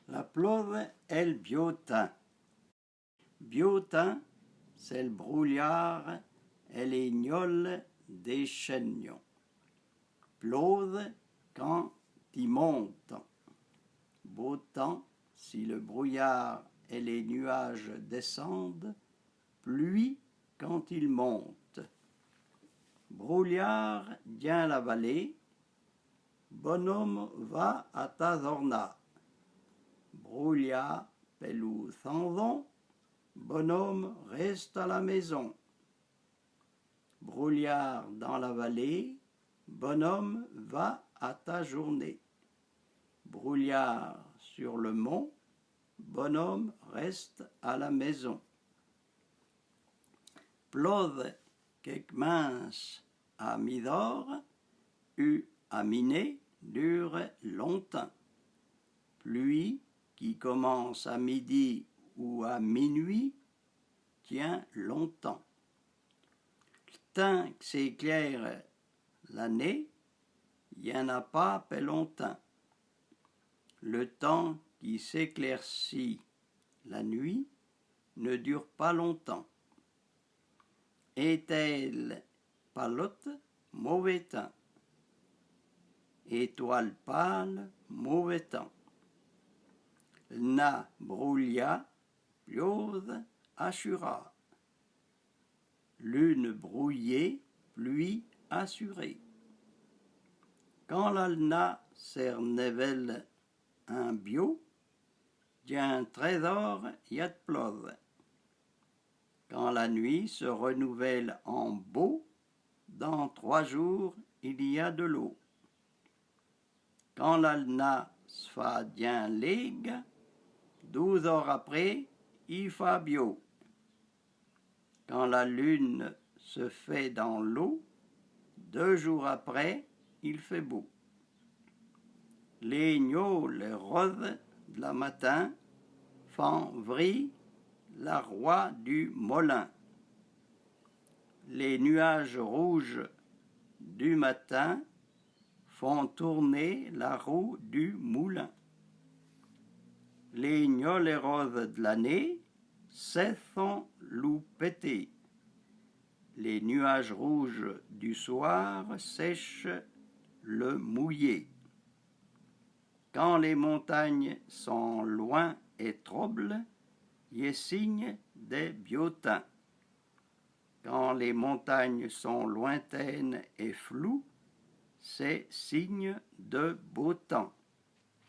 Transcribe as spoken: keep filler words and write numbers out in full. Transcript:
La plove è le biô tin. Biô tin, c'est le brouillard et les niôles des chaignons. Plove quand i monte. Beau temps si le brouillard et les nuages descendent, pluie quand il monte. Brouillard dyin la valé, bonhomme va à ta zorna. Brouillard pe lou sanzon, bonhomme reste à la maison. Brouillard dans la vallée, bonhomme va à ta journée. Brouillard sur le mont, bonhomme reste à la maison. Plove que kminse à mizor u à miné dure lontin. Pluie qui commence à midi ou à minuit tient longtemps. Le tin que s'éclaire la né, y en a pas pe lontin. Le temps qui s'éclaircit la nuit ne dure pas longtemps. Étèle pâlote, mauvais temps. Étoile pâle, mauvais temps. Lna brouillâ, piôve assurâ. Lune brouillée, pluie assurée. Quand la lna se rnevèle in biô, dyin trê zor y a de plove. Quand la nuit se renouvelle en beau, dans trois jours il y a de l'eau. Quand la lna se fâ dyin léga, dou zor apré i fâ biô. Quand la lune se fait dans l'eau, deux jours après il fait beau. Lé niôle roze de la matin fan vrî la rwa du molin. Les nuages rouges du matin font tourner la roue du moulin. Lé niôle roze de la né sèson lou pété. Les nuages rouges du soir sèchent le mouillé. Quand les montagnes sont loin et troubles, y è signe de biô tin. Quand les montagnes sont lointaines et floues, c'est signe de beau temps.